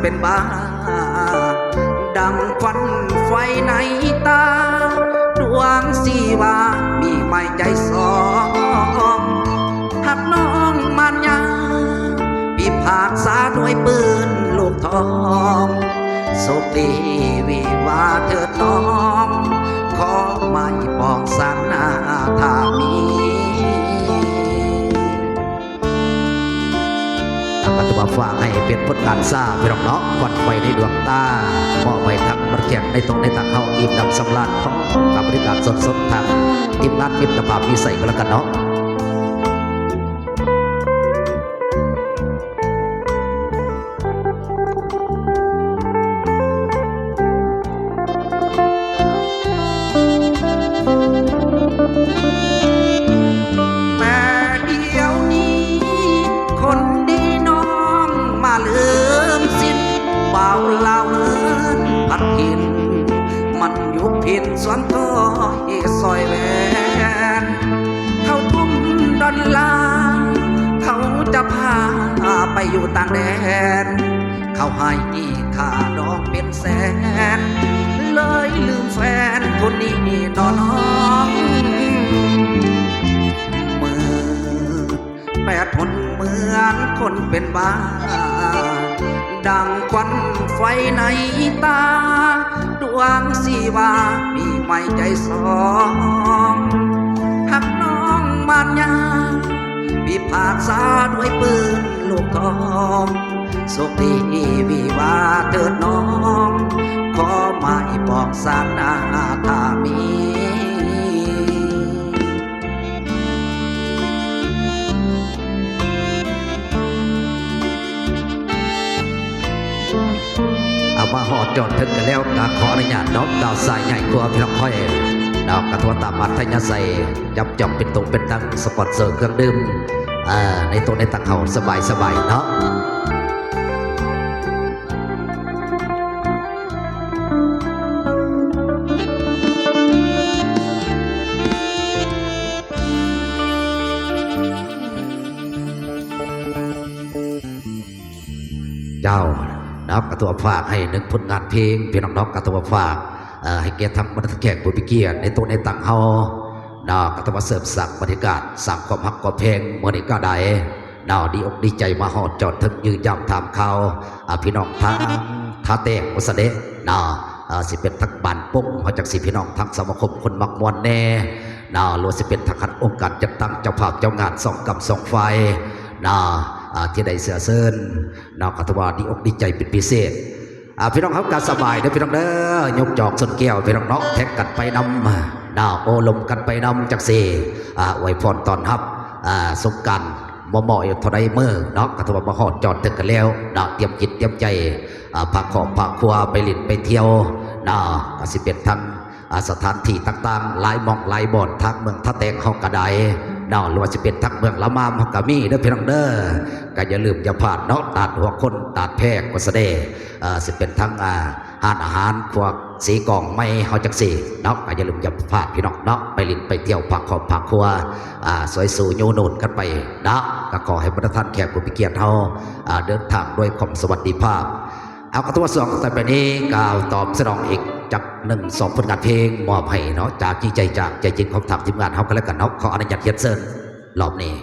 ເປັນບ້າ ດັ່ງຄວັນໄຟໃນຕາ ດວງສີວາມີໄມ້ໃຈສອງ ຮັກນ້ອງມານຍາ ພິພາກສາດ້ວຍປືນລູກທອງ ໂຊກດີວິວາເທີດນ້ອງ ຂໍໄມ້ປອງສັນນາຖ້າມີ. ກໍຖືວ່າຝາກໃຫ້ເປັນຜົນງານສາພີ່ນ້ອງເນາະ ຄວັນໄຟໃນດວງຕາ ມອບໃຫ້ທັງບັນດາແຂກໃນຕົງໃນຕັງເຮົາ ອີ່ມໜຳສຳລານ ຂອງກັບບໍລິການສົດໆ ທາງທີມງານມິດຕະພາບມີໄຊກໍແລ້ວກັນເນາະ. ແຕ່ດຽວນີ້ຄົນດີນ້ອງມາເລີມສິນ ບ່າວລາວເອີນພັດຖິ່ນ ມັນຢູ່ພິນສວນຖອຍຊອຍແຫວນ ເຂົາທຸ່ມດອນລາ ເຂົາຈະພາໄປຢູ່ຕ່າງແດນ ເຂົາໃຫ້ຄ່າດອກເປັນແສນ ເລີຍລືມແຟນຄົນນີ້ໜໍນ້ອງ ມືດແປດຫົນເໝືອນຄົນເປັນບ້າ ດັ່ງຄວັນໄຟໃນຕາ ດວງສີວາມີໄມ້ໃຈສອງ ຮັກນ້ອງມານຍາ ພິພາກສາດ້ວຍປືນລູກທອງ ໂຊກດີວິວາເທີດນ້ອງ ຂໍໄມ້ປອງສັນນາຖ້າມີ. ເອົາ ມາຮອດຈອດເຖິງກັນແລ້ວ ກໍຂໍອະນຸຍາດເນາະ ບ່າວຊາຍໃຫຍ່ຄົວພີ່ນ້ອງຂ້ອຍເນາະ ກໍຖືວ່າຕາມອັດທະຍາໄສ ຈັບຈອງເປັນຕົງເປັນຕັ່ງ ສະປອນເຊີເຄື່ອງດື່ມ ເອີ ໃນໂຕະໃນຕັງເຮົາສະບາຍໆເນາະ. ເຈົ້າເນາະ ກໍຖືວ່າຝາກໃຫ້ໜຶ່ງຜົນງານເພງ ພີ່ນ້ອງເນາະ ກໍຖືວ່າຝາກ ເອີ ໃຫ້ແກ່ທັງບັນດາແຂກຜູ້ມີກຽດໃນໂຕະໃນຕັງເຮົາເນາະ ກໍຖືວ່າເສີມສ້າງບັນຍາກາດ ສ້າງຄວາມຮັກຄວາມແພງ ມື້ນີ້ກໍໄດ້ເນາະ ດີອົກດີໃຈມາຮອດຈອດເຖິງ ຢ້ຽມຢາມຖາມຂ່າວ ອາ ພີ່ນ້ອງທາງທ່າແຕງວ່າຊັ້ນເດເນາະ ອາ ຊິເປັນທັງບ້ານປົງເຮົາຈັກຊິ ພີ່ນ້ອງທາງສະມາຄົມຄົນມັກມ່ວນແດ່ເນາະ ຫຼືວ່າຊິເປັນທາງຄະນະອົງການຈັດຕັ້ງ ເຈົ້າພາບເຈົ້າງານ ສອງກຳສອງຝ່າຍເນາະ ອາ ທີ່ໄດ້ເຊື້ອເຊີນ ເນາະ ກໍຖືວ່າດີອົກດີໃຈເປັນພິເສດ ອາ ພີ່ນ້ອງເຮົາກໍສະບາຍເດີພີ່ນ້ອງເດີ ຍົກຈອກຊົນແກ້ວພີ່ນ້ອງເນາະ ແທັກກັນໄປນຳເນາະ ໂອ້ລົມກັນໄປນຳ ຈັກຊິ ອາ ອວຍພອນຕ້ອນຮັບ ອາ ສົງການມໍ່ໆຢູ່ເທົ່າໃດມື້ເນາະ ກໍຖືວ່າມາຮອດຈອດເຖິງກັນແລ້ວເນາະ ຕຽມຈິດຕຽມໃຈ ອາ ພາຄອບພາຄົວໄປຫຼິ້ນໄປທ່ຽວເນາະ ກໍຊິເປັນທັງ ອາ ສະຖານທີ່ຕ່າງໆ ຫຼາຍໝ່ອງຫຼາຍບ່ອນ ທາງເມືອງທ່າແຕງເຮົາກໍໄດ້ເນາະ ຫຼືວ່າຊິເປັນທາງເມືອງລະມາມເຮົາກໍມີເດີພີ່ນ້ອງເດີ ກໍຢ່າລືມຢ່າພາດເນາະ ຕາດຫົວຄົນ ຕາດແພກວ່າຊັ້ນເດ ເອີ ຊິເປັນທັງ ອາ ຮ້ານອາຫານ ພວກສີກອງໄມ້ເຮົາຈັກຊີ້ເນາະ ກໍຢ່າລືມຢ່າພາດພີ່ນ້ອງເນາະ ໄປຫຼິ້ນໄປທ່ຽວ ພາຄອບພາຄົວ ອາ ຊ່ວຍຊູຍູ້ໜູນກັນໄປເນາະ ກໍຂໍໃຫ້ບັນດາທ່ານແຂກຜູ້ມີກຽດເຮົາ ອາ ເດີນທາງດ້ວຍຄວາມສະຫວັດດີພາບ. ເອົາ ກໍຖືວ່າຊ່ວງຕໍ່ໄປນີ້ ກ່າວຕອບສະໜອງອີກຈັກໜຶ່ງສອງຜົນງານເພງ ມອບໃຫ້ເນາະ ຈາກຈິງໃຈ ຈາກໃຈຈິງຂອງທາງທີມງານເຮົາກັນແລ້ວກັນເນາະ ຂໍອະນຸຍາດຮຽນເຊີນລອບນີ້.